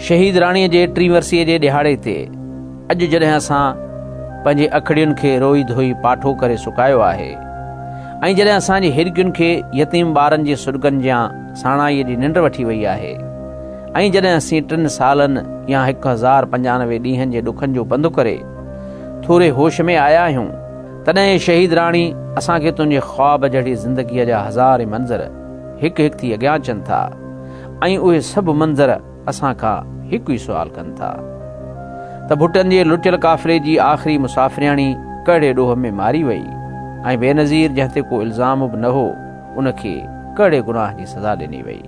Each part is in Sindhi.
شهيد راڻيء جي ٽين ورسيء جي ڏهاڙي تي اڄ جڏهن اسان پنهنجي اکڙين کي روئي ڌوئي پاٺو ڪري سڪايو آهي ۽ جڏهن اسان جي هڏڪين کي يتيم ٻارن جي سڏڪن جيان ساڻائيء جي ننڊ وٺي وئي آهي ۽ جڏهن اسين ٽن سالن يا 1095 ڏينهن جي ڏکن جو پنڌ ڪري ٿوري هوش ۾ آيا آهيون، تڏهن اي شهيد راڻي اسان کي تنهنجي خواب جهڙي زندگيء جا هزارين منظر هڪ هڪ ٿي اڳيان اچن ٿا ۽ اهي سڀ منظر اسان کان هڪ ئي سوال ڪن ٿا ته ڀٽن جي لٽيل قافلي جي آخري مسافرياڻي ڪهڙي ڏوهه ۾ ماري وئي ۽ بينظير جنهن تي ڪو الزام به نه هو ان کي ڪهڙي گناهه جي سزا ڏني وئي.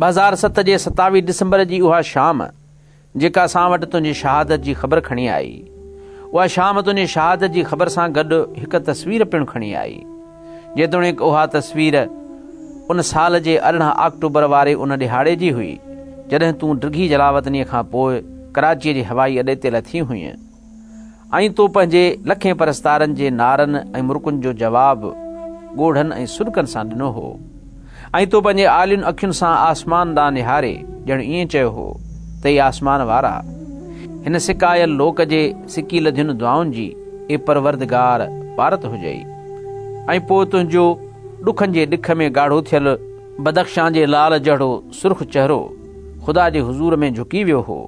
2007 جي 27 ڊسمبر جي اها شام جيڪا اسان وٽ تنهنجي شهادت جي خبر کڻي آئي، اها شام تنهنجي شهادت جي خبر سان گڏ هڪ تصوير پڻ کڻي آئي. جيتوڻيڪ اها تصوير ان سال جي 18 آڪٽوبر واري ان ڏهاڙي جي هئي، جڏهن تون ڊگهي جلاوطنيء کان پوء ڪراچيء جي هوائي اڏي تي لٿي هئينء. ۽ تو پنهنجي لکين پرستارن جي نعرن ۽ مرڪن جو جواب ڳوڙهن ۽ سڏڪن سان ڏنو هو ۽ تو پنهنجي آلين اکين سان آسمان ڏانهن نهاري ڄڻ ائين چيو هو ته اي آسمان وارا! هن سڪايل لوڪ جي سڪي لڌين دعائن جي اي پروردگار پارت هجئي. ۽ پوء تنهنجو ڏکن جي ڏک ۾ ڳاڙهو ٿيل بدخشان جي لال جهڙو سرخ چهرو خدا جي حضور ۾ جهڪي ويو هو.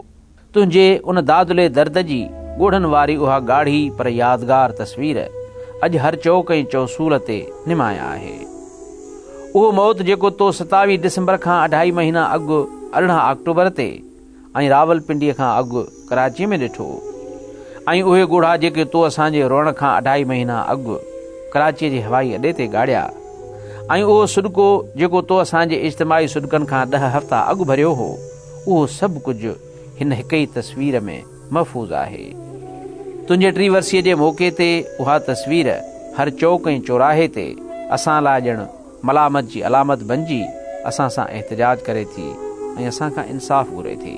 تنهنجي ان دادلي درد جي ڳوڙهن واري اها ڳاڙهي پر يادگار تصوير اڄ هر چوڪ ۽ چوسول تي نمايان آهي. اهو موت جيڪو تو 27 ڊسمبر کان اڍائي مهينا اڳ 18 آڪٽوبر تي ۽ راولپنڊيء کان اڳ ڪراچيء ۾ ڏٺو ۽ اهي ڳوڙها جيڪي تو اسان جي روئڻ کان اڍائي مهينا اڳ ڪراچيء جي هوائي اڏي تي ڳاڙيا ۽ اهو سڏڪو جيڪو تو اسان جي اجتماعي سڏڪن کان ڏهه هفتا اڳ ڀريو هو، اهو سڀ ڪجهه هن هڪ ئي تصوير ۾ محفوظ آهي. تنهنجي ٽين ورسيء جي موقعي تي اها تصوير هر چوڪ ۽ چوراهي تي اسان لاء ڄڻ ملامت جي علامت بنجي اسان سان احتجاج ڪري ٿي ۽ اسان کان انصاف گهري ٿي.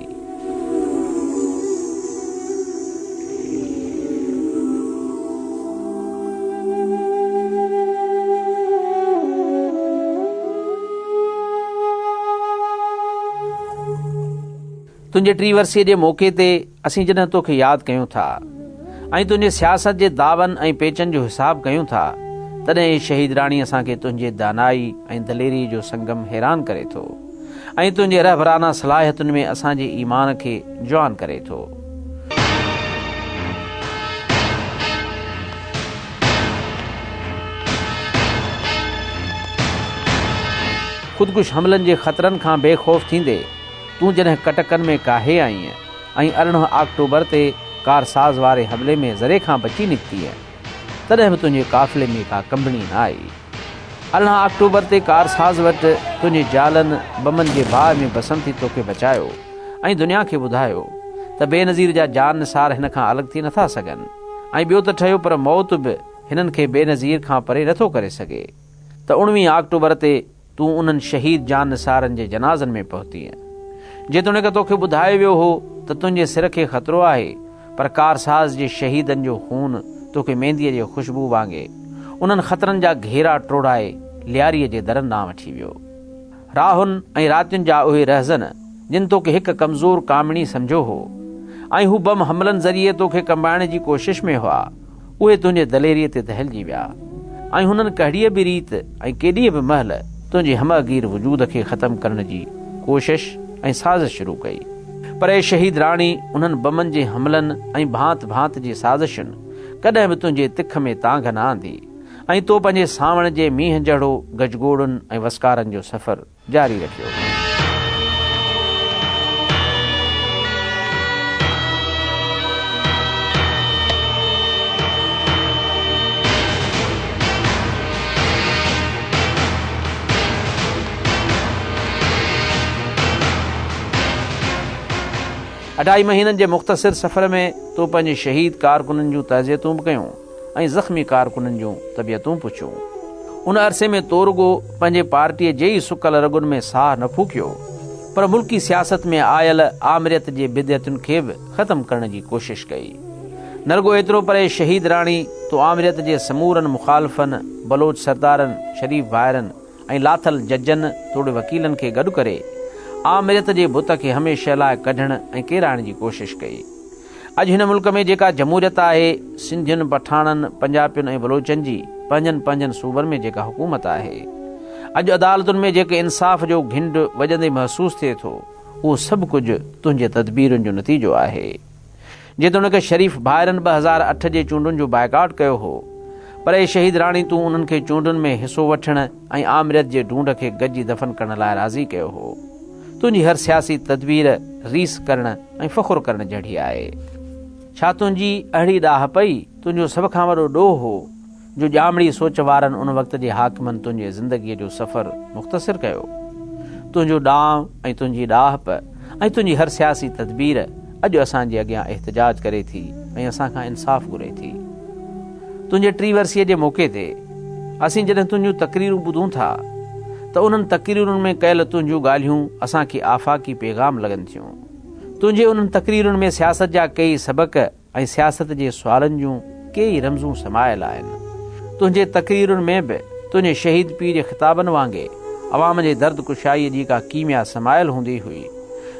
تنهنجي ٽين ورسيء جي موقعي تي اسين جڏهن توکي ياد ڪيون ٿا ۽ تنهنجي سياست جي دعون ۽ پيچن جو حساب ڪيون ٿا، تڏهن اي شهيد راڻي اسان کي تنهنجي دانائي ۽ دليريء جو سنگم حيران ڪري ٿو ۽ تنهنجي رهبرانه صلاحيتن ۾ اسان جي ايمان کي جوان ڪري ٿو. خودڪش حملن جي خطرن کان بي خوف ٿيندي تون جڏهن ڪٽڪن ۾ ڪاهي آئينء ۽ 18 آڪٽوبر تي ڪارساز واري حملي ۾ ذري کان بچي نڪتينء، تڏهن به تنهنجي قافلي ۾ ڪا ڪنبڻي نه آئي. 18 آڪٽوبر تي ڪارساز وٽ تنهنجي جالن بمن جي باهه ۾ بسم ٿي توکي بچايو ۽ دنيا کي ٻڌايو ته بينظير جا جان نثار هن کان الڳ ٿي نٿا سگهن ۽ ٻيو ته ٺهيو پر موت به هنن کي بينظير کان پري نٿو ڪري سگهي ته 19 آڪٽوبر تي تون انهن شهيد جان نثارن جي جنازن ۾ پهتينء. جيتوڻيڪ توکي ٻڌايو ويو هو ته تنهنجي سر کي خطرو آهي، پر ڪارساز جي شهيدن جو خون توکي مينديء جي خوشبوء وانگي انهن خطرن جا گهيرا ٽوڙائي لياريء جي درن ڏانهن وٺي ويو. راهن ۽ راتين جا اهي رهزن، جن توکي هڪ ڪمزور ڪامڻي سمجهيو هو ۽ هو بم حملن ذريعي توکي ڪنبائڻ جي ڪوشش ۾ هئا، اهي تنهنجي دليريء تي دهلجي ويا ۽ هنن ڪهڙيء به ريت ۽ ڪيڏيء به مهل تنهنجي همه گير وجود کي ختم ڪرڻ جي ڪوشش ۽ سازش شروع ڪئي. پر اي شهيد راڻي، انهن بمن جي حملن ۽ ڀانت ڀانت جي سازشن ڪڏهن به تنهنجي تک ۾ تانگهه نه آندي ۽ تو پنهنجي سانوڻ جي مينهن جهڙو گجگوڙن ۽ وسڪارن جو سفر جاري رکيو. اڍائي مهينن جي مختصر سفر ۾ تو پنهنجي شهيد ڪارڪنن جون تعزيتون به ڪيون. ۽ زخمي ڪارڪنن جون طبيعتون پڇيون. ان عرصي ۾ تو رڳو پنهنجي پارٽيء جي ئي سڪل رڳن ۾ ساهه نه ڦوڪيو، پر ملڪي سياست ۾ آيل آمريت جي بدعتن کي به ختم ڪرڻ جي ڪوشش ڪئي. نه رڳو ايترو پر اي شهيد راڻي تو آمريت جي سمورن مخالفن، بلوچ سردارن، شريف ڀائرن ۽ لاٿل ججن توڙي وڪيلن کي گڏ ڪري آمريت جي بت کي هميشه لاء ڪڍڻ ۽ ڪيرائڻ جي ڪوشش ڪئي. اڄ هن ملڪ ۾ جيڪا جمهوريت آهي، سنڌين، پٺاڻن، پنجاپين ۽ بلوچن جي پنهنجن پنهنجن صوبن ۾ جيڪا حڪومت آهي، اڄ عدالتن ۾ جيڪي انصاف جو گهنڊ وڄندي محسوس ٿئي ٿو، اهو سڀ ڪجهه تنهنجي تدبيرن جو نتيجو آهي. جيتوڻيڪ شريف ڀائرن 2008 جي چونڊن جو بائيڪاٽ ڪيو هو، پر اي شهيد راڻي تون انهن کي چونڊن ۾ حصو وٺڻ ۽ آمريت جي ڍونڍ کي گڏجي دفن ڪرڻ لاء راضي ڪيو هو. تنهنجي هر سياسي تدبير ريس ڪرڻ ۽ فخر ڪرڻ جهڙي آهي. ڇا تنهنجي اهڙي ڏاهپ ئي تنهنجو سڀ کان وڏو ڏوهه هو جو ڄامڙي سوچ وارن ان وقت جي حاڪمن تنهنجي زندگيء جو سفر مختصر ڪيو؟ تنهنجو ڏانء ۽ تنهنجي ڏاهپ ۽ تنهنجي هر سياسي تدبير اڄ اسان جي اڳيان احتجاج ڪري ٿي ۽ اسان کان انصاف گهري ٿي. تنهنجي ٽي ورسيء جي موقعي تي اسين جڏهن تنهنجون تقريرون ٻڌون ٿا ته انهن تقريرن ۾ ڪيل تنهنجون ڳالهيون اسان کي آفاقي پيغام لڳن ٿيون. تنهنجي انهن تقريرن ۾ سياست جا ڪيئي سبق ۽ سياست جي سوالن جون ڪيئي رمزون سمايل آهن. تنهنجي تقريرن ۾ به تنهنجي شهيد پيء جي خطابن وانگي عوام جي درد ڪشائيء جي ڪا ڪيميا سمايل هوندي هئي،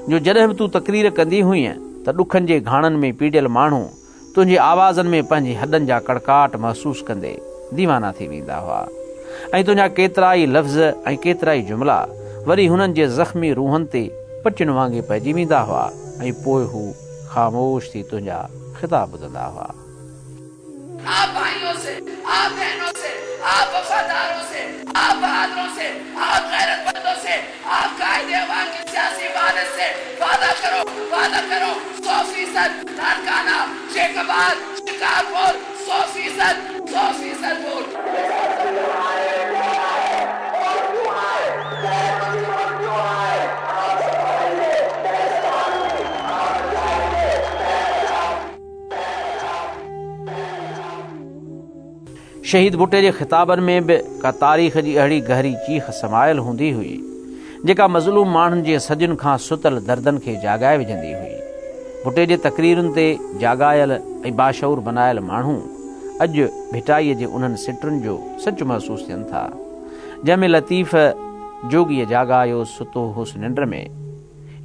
جو جڏهن به تون تقرير ڪندي هئينء ته ڏکن جي گهاڻن ۾ پيڙيل ماڻهو تنهنجي آوازن ۾ پنهنجي هڏن جا ڪڙڪاٽ محسوس ڪندي ديوانا ٿي ويندا هئا ۽ تنهنجا ڪيترائي لفظ ۽ ڪيترائي جملا وري هنن جي زخمي روحن تي پٽين وانگي پئجي ويندا هئا ۽ پوء هو خاموش ٿي تنهنجا خطاب ٻڌندا هئا. آپ بھائيوں سے، آپ بہنوں سے، آپ وفاداروں سے، آپ بہادروں سے، آپ غیرت مندوں سے، آپ قائد عوام کے سیاسی وارث سے وعدہ کرو، وعدہ کرو، 100% لاڑکانہ، جیکب آباد، شکارپور، 100%، 100% ووٹ۔ شهيد ڀٽي جي خطابن ۾ به ڪا تاريخ جي اهڙي گهري چيخ سمايل هوندي هئي، جيڪا مظلوم ماڻهن جي صدين کان ستل دردن کي جاڳائي وجهندي هئي. ڀٽي جي تقريرن تي جاڳايل ۽ باشعور بنايل ماڻهو اڄ ڀٽائيء جي انهن سٽن جو سچ محسوس ٿين ٿا، جنهن ۾ لطيف جوڳيء جاڳايو ستو هوس ننڊ ۾،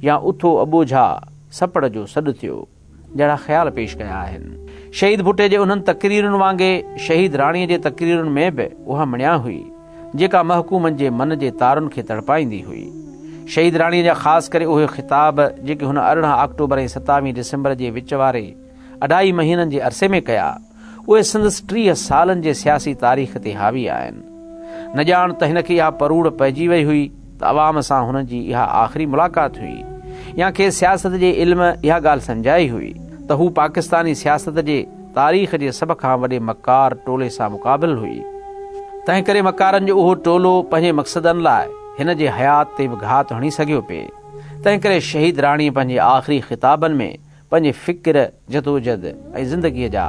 يا اٿو اٻوجها سپڙ جو سڏ ٿيو. جهڙا خيال پيش ڪيا آهن. شهيد ڀٽي جي انهن تقريرن وانگي شهيد راڻيء جي تقريرن ۾ به اها مڻيا هئي، جيڪا محڪومن جي من جي تارن کي تڙپائيندي هئي. شهيد راڻيء جا خاص ڪري اهي خطاب جيڪي هن 18 آڪٽوبر ۽ ستاويهين ڊسمبر جي وچ واري اڍائي مهينن جي عرصي ۾ ڪيا، اهي سندس 30 سالن جي سياسي تاريخ تي حاوي آهن. نه ڄاڻ ته هن کي اها پروڙ پئجي وئي هئي ته عوام سان هن جي اها آخري ملاقات هئي يا کيس سياست جي علم اها ڳالهه سمجهائي هئي ته هو پاڪستاني سياست جي تاريخ جي سڀ کان وڏي مڪار ٽولي سان مقابل هئي. تنهنڪري مڪارن جو اهو ٽولو پنهنجي مقصدن لاء هن جي حيات تي به گهات هڻي سگهيو پئي. تنهنڪري شهيد راڻيء پنهنجي آخري خطابن ۾ پنهنجي فڪر، جدوجھد ۽ زندگيء جا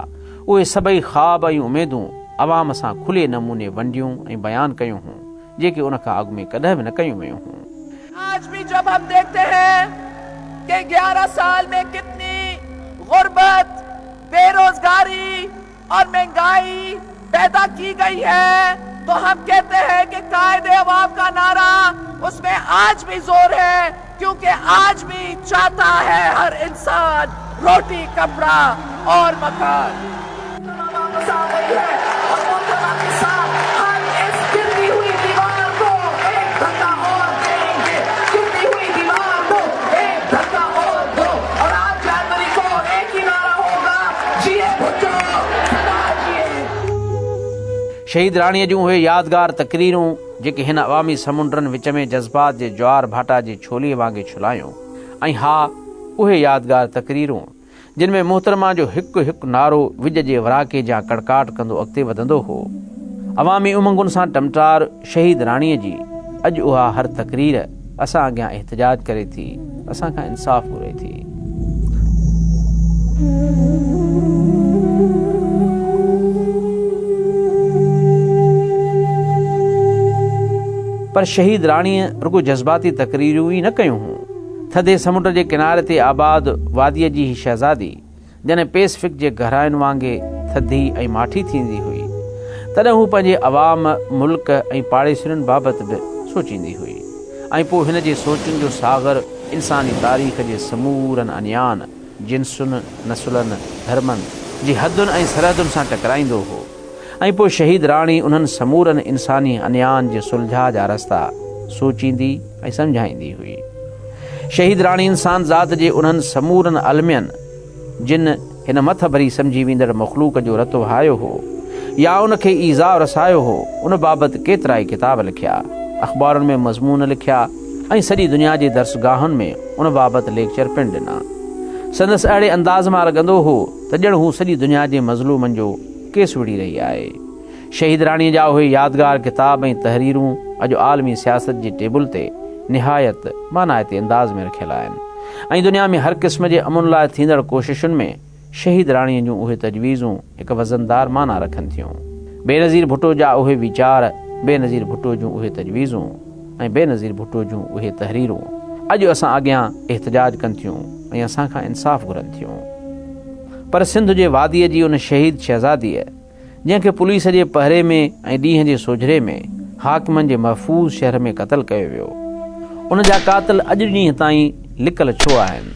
اهي سڀئي خواب ۽ اميدون عوام سان کلي نموني ونڊيون ۽ بيان ڪيون هون، جيڪي ان کان اڳ ۾ ڪڏهن به نه ڪيون ويون هون. آج ڀي جب هم ديکتي هين ڪه 11 سال مين ڪتني غربت، بي روزگاري اور مهنگائي پيدا ڪي گئي هي تو هم ڪهتي هين ڪه قائد عوام ڪا نعره اس مين آج ڀي زور هي ڪيونڪه آج ڀي چاهتا هي هر انسان روٽي ڪپڙا اور مڪان. واپس آ گئي هي اور محترمه ڪي ساٿ هم اس گرتي هوئي ديوار ڪو ايڪ ڌڪا اور دينگي گرتي هوئي ديوار ڪو ايڪ ڌڪا اور دو اور آٺ جنوري ڪو ايڪ هي نعره هوگا جيئي ڀٽو سدا جيئي. شهيد راڻيء جون اهي يادگار تقريرون جيڪي هن عوامي سمنڊن وچ ۾ جذبات جي جوار ڀاٽا جي ڇوليء وانگي ڇلايون ۽ ها اهي يادگار تقريرون جن ۾ محترمه جو هڪ هڪ نعرو وڄ جي وراڪي جيان ڪڙڪاٽ ڪندو اڳتي وڌندو هو. عوامي امنگن سان ٽمٽار شهيد راڻيء جي اڄ اها هر تقرير اسان اڳيان احتجاج ڪري ٿي، اسان کان انصاف گهري ٿي. پر شهيد راڻيء رڳو جذباتي تقريرون ئي نه ڪيون هون. ٿڌي سمنڊ جي ڪناري تي آباد واديء جي هي شهزادي جڏهن پيسفڪ جي گهراين وانگي ٿڌي ۽ ماٺي ٿيندي هئي، تڏهن هو پنهنجي عوام، ملڪ ۽ پاڙيسرين بابت به سوچيندي هئي ۽ پوء هن جي سوچن جو ساغر انساني تاريخ جي سمورن انيان، جنسن، نسلن، ڌرمن جي حدن ۽ سرحدن سان ٽڪرائيندو هو ۽ پوء شهيد راڻي انهن سمورن انساني انيان جي سلجهاء جا رستا سوچيندي ۽ سمجهائيندي هئي. شهيد راڻي انسان ذات جي انهن سمورن المين، جن هن مٿڀري سمجهي ويندڙ مخلوق جو رت وهايو هو يا ان کي ايذاء رسايو هو، ان بابت ڪيترائي ڪتاب لکيا، اخبارن ۾ مضمون لکيا ۽ سڄي دنيا جي درسگاهن ۾ ان بابت ليڪچر پڻ ڏنا. سندس اهڙي انداز مان لڳندو هو ته ڄڻ هو سڄي دنيا جي مظلومن جو ڪيس وڙهي رهي آهي. شهيد راڻيء جا اهي يادگار ڪتاب ۽ تحريرون اڄ عالمي سياست جي ٽيبل تي نهايت مانائتي انداز ۾ رکيل آهن ۽ دنيا ۾ هر قسم جي امن لاء ٿيندڙ ڪوششن ۾ شهيد راڻيء جون اهي تجويزون هڪ وزندار معنيٰ رکن ٿيون. بينظير ڀٽو جا اهي ويچار، بينظير ڀٽو جون اهي تجويزون ۽ بينظير ڀٽو جون اهي تحريرون اڄ اسان اڳيان احتجاج ڪن ٿيون ۽ اسان کان انصاف گهرن ٿيون. پر سنڌ جي واديء جي ان شهيد شهزاديء جنهن کي پوليس جي پهري ۾ ۽ ڏينهن جي سوجهري ۾ حاڪمن جي محفوظ شهر ۾ قتل ڪيو ويو، ان جا قاتل اڄ ڏينهن تائين لڪل ڇو آهن؟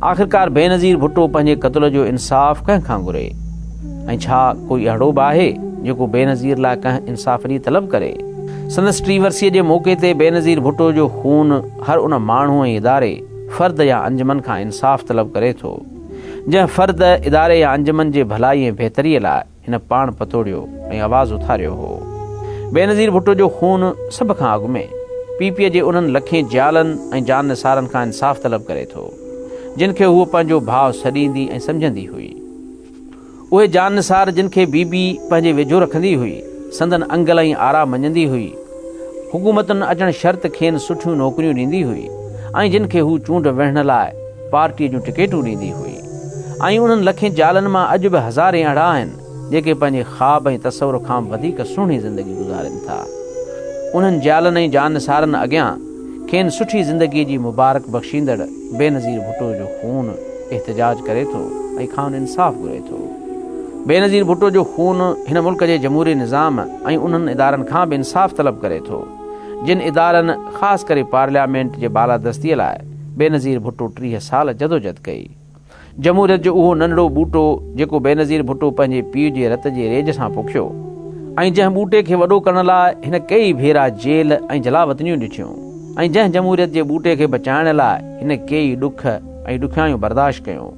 آخرڪار بينظير ڀٽو پنهنجي قتل جو انصاف ڪنهن کان گهري؟ ۽ ڇا ڪوئي اهڙو به آهي جيڪو بينظير لاء ڪنهن انصاف جي طلب ڪري؟ سندس ٽي ورسيء جي موقعي تي بينظير ڀٽو جو خون هر ان ماڻهو ۽ اداري، فرد يا انجمن کان انصاف طلب ڪري ٿو. جنهن فرد، اداري يا انجمن جي ڀلائي ۽ بهتريء لاء هن پاڻ پتوڙيو ۽ آواز اٿاريو هو. بينظير ڀٽو جو خون سڀ کان اڳ ۾ پي پيء جي انهن لکين جيالن ۽ جان نثارن کان انصاف طلب ڪري ٿو، جن کي هوء پنهنجو ڀاء سڏيندي ۽ سمجهندي هئي. اهي جان نثار جن کي بي بي پنهنجي ويجهو رکندي هئي، سندن انگل ۽ آرا مڃيندي هئي، حڪومتن اچڻ شرط کين سٺيون نوڪريون ڏيندي هئي ۽ جن کي هو چونڊ وڙهڻ لاء پارٽيء جون ٽڪيٽون ڏيندي هئي ۽ انهن لکين جيالن مان اڄ به هزارين اهڙا آهن جيڪي پنهنجي خواب ۽ تصور کان به وڌيڪ سهڻي زندگي گذارين ٿا. انهن جيالن ۽ جان نثارن اڳيان کين سٺي زندگيء جي مبارڪ بخشيندڙ بينظير ڀٽو جو خون احتجاج ڪري ٿو ۽ کانئن انصاف گهري ٿو. بينظير ڀٽو جو خون هن ملڪ جي جمهوري نظام ۽ انهن ادارن کان به انصاف طلب ڪري ٿو، جن ادارن خاص ڪري پارليامينٽ جي بالادستيء لاء بينظير ڀٽو 30 سال جدوجھد ڪئي. جمهوريت جو اهو ننڍڙو ٻوٽو جيڪو بينظير ڀٽو پنهنجي پيء جي رت جي ريج سان پوکيو ۽ جنهن ٻوٽي کي وڏو ڪرڻ لاء هن ڪيئي ڀيرا جيل ۽ جلاوطنيون ڏٺيون ۽ جنهن جمهوريت جي ٻوٽي کي بچائڻ لاء هن ڪيئي ڏک ۽ ڏکيائيون برداشت ڪيون،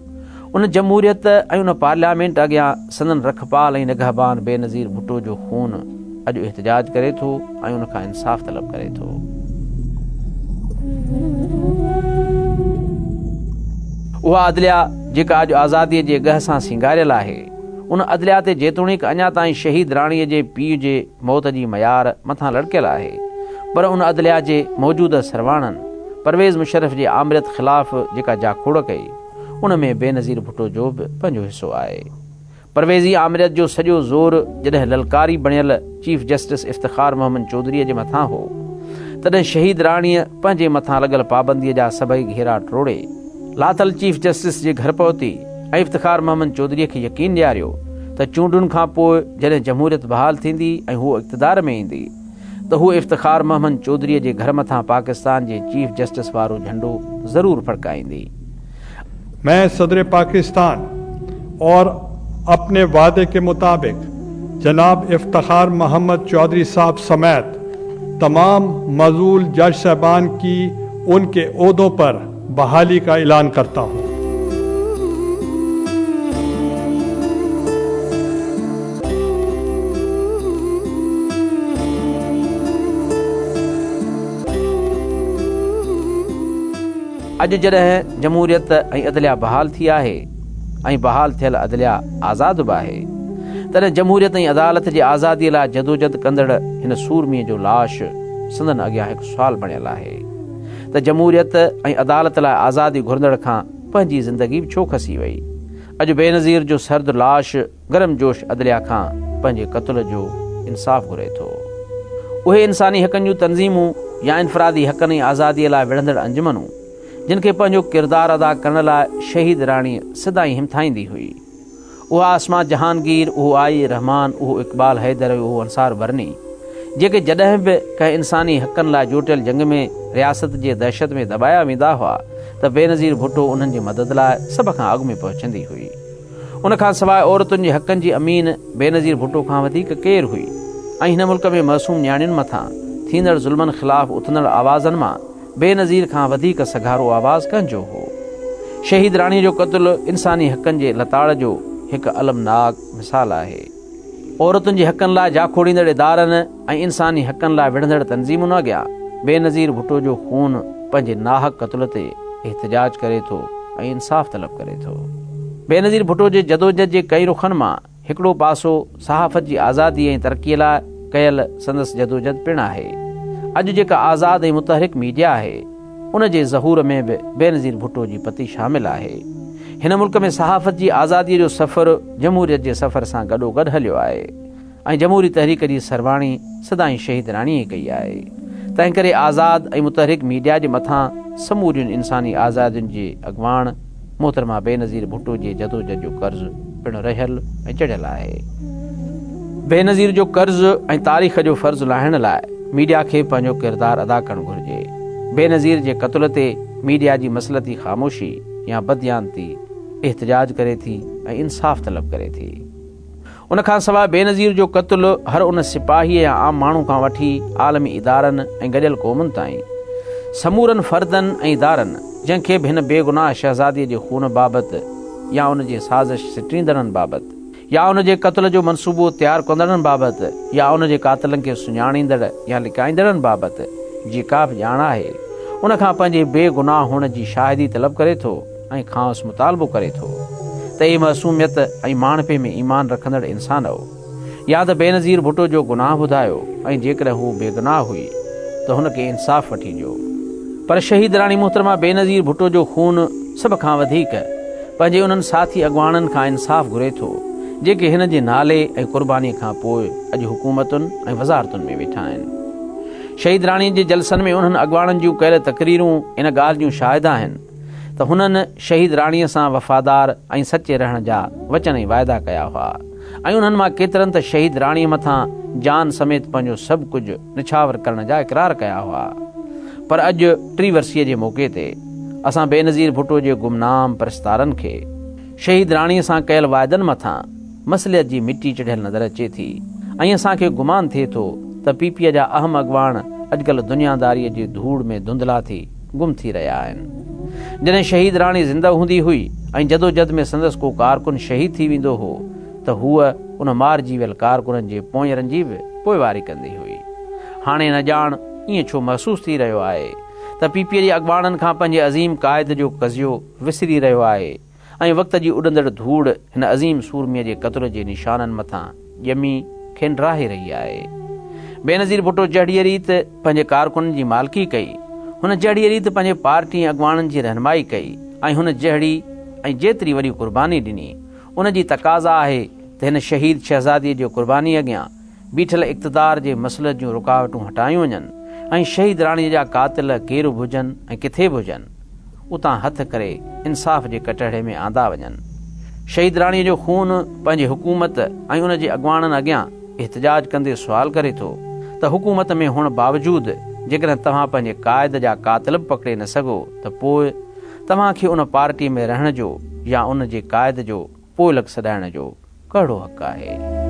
ان جمهوريت ۽ ان پارليامينٽ اڳيان سندن رکپال ۽ نگهبان بينظير ڀٽو جو خون اڄ احتجاج ڪري ٿو ۽ ان کان انصاف طلب ڪري ٿو. اها عدليا جيڪا اڄ آزاديء جي ڳهه سان سينگاريل آهي، ان عدليا تي جيتوڻيڪ اڃا تائين شهيد راڻيء جي پيء جي موت جي ميار مٿان لڙڪيل آهي، پر ان عدليا جي موجوده سرواڻن پرويز مشرف جي آمريت خلاف جيڪا جاکوڙ ڪئي، ان ۾ بينظير ڀٽو جو به پنهنجو حصو آهي. پرويزي آمريت جو سڄو زور جڏهن للڪاري بڻيل چيف جسٽس افتخار محمد چوڌريء جي مٿان هو، تڏهن شهيد راڻيء پنهنجي مٿان لڳل پابنديء جا سڀئي گهيرا ٽوڙي، لاٿل چيف جسٽس جي گهر پهتي ۽ افتخار محمد چوڌريء کي يقين ڏياريو ته چونڊن کان پوء جڏهن جمهوريت بحال ٿيندي ۽ هوء اقتدار ۾ ايندي ته هوء افتخار محمد چوڌريء جي گهر مٿان پاڪستان جي چيف جسٽس وارو جهنڊو ضرور ڦڙڪائيندي. مين صدر پاڪستان اور اپني وعدي ڪي مطابق جناب افتخار محمد چوڌري صاحب سميت تمام معزول جج صاحبان ڪي ان ڪي عهدون پر بحالي ڪا اعلان ڪرتا هون. اڄ جڏهن جمهوريت ۽ عدليا بحال ٿي آهي ۽ بحال ٿيل عدليا آزاد به آهي، تڏهن جمهوريت ۽ عدالت جي آزاديء لاء جدوجھد ڪندڙ هن سورميء جو لاش سندن اڳيان هڪ سوال بڻيل آهي ته جمهوريت ۽ عدالت لاء آزادي گهرندڙ کان پنهنجي زندگي به ڇو کسي وئي؟ اڄ بينظير جو سرد لاش گرم جوش عدليا کان پنهنجي قتل جو انصاف گهري ٿو. اهي انساني حقن جون تنظيمون يا انفرادي حقن ۽ آزاديء لاء وڙهندڙ انجمنون، جن کي پنهنجو ڪردار ادا ڪرڻ لاء شهيد راڻي سدائين همٿائيندي هئي. اها عاصمه جهانگير، اهو آء رحمان، اهو اقبال حيدر ۽ اهو انصار برني، جيڪي جڏهن به ڪنهن انساني حقن لاء جوٽيل جنگ ۾ رياست جي دهشت ۾ دٻايا ويندا هئا ته بينظير ڀٽو انهن جي مدد لاء سڀ کان اڳ ۾ پهچندي هئي. ان کان سواء عورتن جي حقن جي امين بينظير ڀٽو کان وڌيڪ ڪير هئي ۽ هن ملڪ ۾ معصوم نياڻين مٿان ٿيندڙ ظلمن خلاف اٿندڙ آوازن مان بينظير کان وڌيڪ سگهارو آواز ڪنهن جو هو؟ شهيد راڻيء جو قتل انساني حقن جي لتاڙ جو هڪ المناڪ مثال آهي. عورتن جي حقن لاء جاکوڙيندڙ ادارن ۽ انساني حقن لاء وڙهندڙ تنظيمن اڳيان بينظير ڀٽو جو خون پنهنجي ناحق قتل تي احتجاج ڪري ٿو ۽ انصاف طلب ڪري ٿو. بينظير ڀٽو جي جدوجھد جي ڪئي رخن مان هڪڙو پاسو صحافت جي آزادي ۽ ترقي لاء ڪيل سندس جدوجھد پڻ آهي. اڄ جيڪا آزاد ۽ متحرڪ ميڊيا آهي، ان جي ظهور ۾ به بينظير ڀٽو جي پتي شامل آهي. هن ملڪ ۾ صحافت جي آزادي جو سفر جمهوريت جي سفر سان گڏوگڏ هليو آهي ۽ جمهوري تحريڪ جي سرواڻي سدائين شهيد راڻيء ڪئي آهي. تنهنڪري آزاد ۽ متحرڪ ميڊيا جي مٿان سمورين انساني آزادين جي اڳواڻ محترمه بينظير ڀٽو جي جدوجھد جو قرض پڻ رهيل ۽ چڙهيل آهي. بينظير جو قرض ۽ تاريخ جو فرض لاهڻ لاء ميڊيا کي پنهنجو ڪردار ادا ڪرڻ گهرجي. بينظير جي قتل تي ميڊيا جي مصلحتي خاموشي يا بدديانتي احتجاج ڪري ٿي ۽ انصاف طلب ڪري ٿي. ان کان سواء بينظير جو قتل هر ان سپاهيء يا عام ماڻهو کان وٺي عالمي ادارن ۽ گڏيل قومن تائين سمورن فردن ۽ ادارن جنهن کي به هن بيگناهه شهزاديء جي خون بابت يا ان جي سازش سٽيندڙن بابت يا ان جي قتل جو منصوبو تيار ڪندڙن بابت يا ان جي قاتلن کي سڃاڻيندڙ يا لڪائيندڙن بابت جيڪا به ڄاڻ آهي ان کان پنهنجي بيگناهه هئڻ جي شاهدي طلب ڪري ٿو ۽ کانئس مطالبو ڪري ٿو ته اي معصوميت ۽ ماڻهپي ۾ ايمان رکندڙ انسانؤ! يا ته بينظير ڀٽو جو گناهه ٻڌايو ۽ جيڪڏهن هوء بيگناهه هئي ته هن کي انصاف وٺي ڏيو. پر شهيد راڻي محترمه بينظير ڀٽو جو خون سڀ کان وڌيڪ پنهنجي انهن ساٿي اڳواڻن کان انصاف گهري ٿو، جيڪي هن جي نالي ۽ قربانيء کان پوء اڄ حڪومتن ۽ وزارتن ۾ ويٺا آهن. شهيد راڻي جي جلسن ۾ انهن اڳواڻن جون ڪيل تقريرون ان ڳالهه جون شاهد آهن ته هنن شهيد راڻيء سان وفادار ۽ سچي رهڻ جا وچن ۽ واعدا ڪيا هئا ۽ انهن مان ڪيترن ته شهيد راڻيء مٿان جان سميت پنهنجو سڀ ڪجهه نڇاور ڪرڻ جا اقرار ڪيا هئا. پر اڄ ٽي ورسيء جي موقعي تي اسان بينظير ڀٽو جي گمنام پرستارن کي شهيد راڻيء سان ڪيل واعدن مٿان مصلحت جي مٽي چڙهيل نظر اچي ٿي ۽ اسان کي گمان ٿئي ٿو ته پي پي جا اهم اڳواڻ اڄڪلهه دنياداريء جي ڌوڙ ۾ ڌنڌلا ٿي گم ٿي رهيا آهن. جڏهن شهيد راڻي زنده هوندي هئي ۽ جدوجھد ۾ سندس ڪو ڪارڪن شهيد ٿي ويندو هو ته هوء ان مارجي ويل ڪارڪنن جي پوئينرن جي به پوئواري ڪندي هئي. هاڻي نه ڄاڻ ائين ڇو محسوس ٿي رهيو آهي ته پي پي جي اڳواڻن کان پنهنجي عظيم قائد جو قضيو وسري رهيو آهي ۽ وقت جي اڏندڙ ڌوڙ هن عظيم سورميء جي قتل جي نشانن مٿان ڄمي کين ڊاهي رهي آهي. بينظير ڀٽو جهڙيء ريت پنهنجي ڪارڪنن جي مالڪي ڪئي، هن جهڙيء ريت پنهنجي پارٽي ۽ اڳواڻن جي رهنمائي ڪئي ۽ هن جهڙي ۽ جيتري وڏي قرباني ڏني، ان جي تقاضا آهي ته هن شهيد شهزاديء جي قربانيء اڳيان بيٺل اقتدار جي مصلحت جون رڪاوٽون هٽايون وڃن ۽ شهيد راڻيء جا قاتل ڪير به هجن ۽ ڪٿي به هجن، اتان هٿ ڪري انصاف جي ڪٽهڙي ۾ آندا وڃن. شهيد راڻيء جو خون پنهنجي حڪومت ۽ ان جي اڳواڻن اڳيان احتجاج ڪندي سوال ڪري ٿو ته حڪومت ۾ هئڻ باوجود جيڪڏهن توهان پنهنجي قائد جا قاتل به پڪڙي نه سگهو ته پوء توهان کي ان پارٽيء ۾ رهڻ جو يا ان جي قائد جو پوئلڳ سڏائڻ جو ڪهڙو حق آهي؟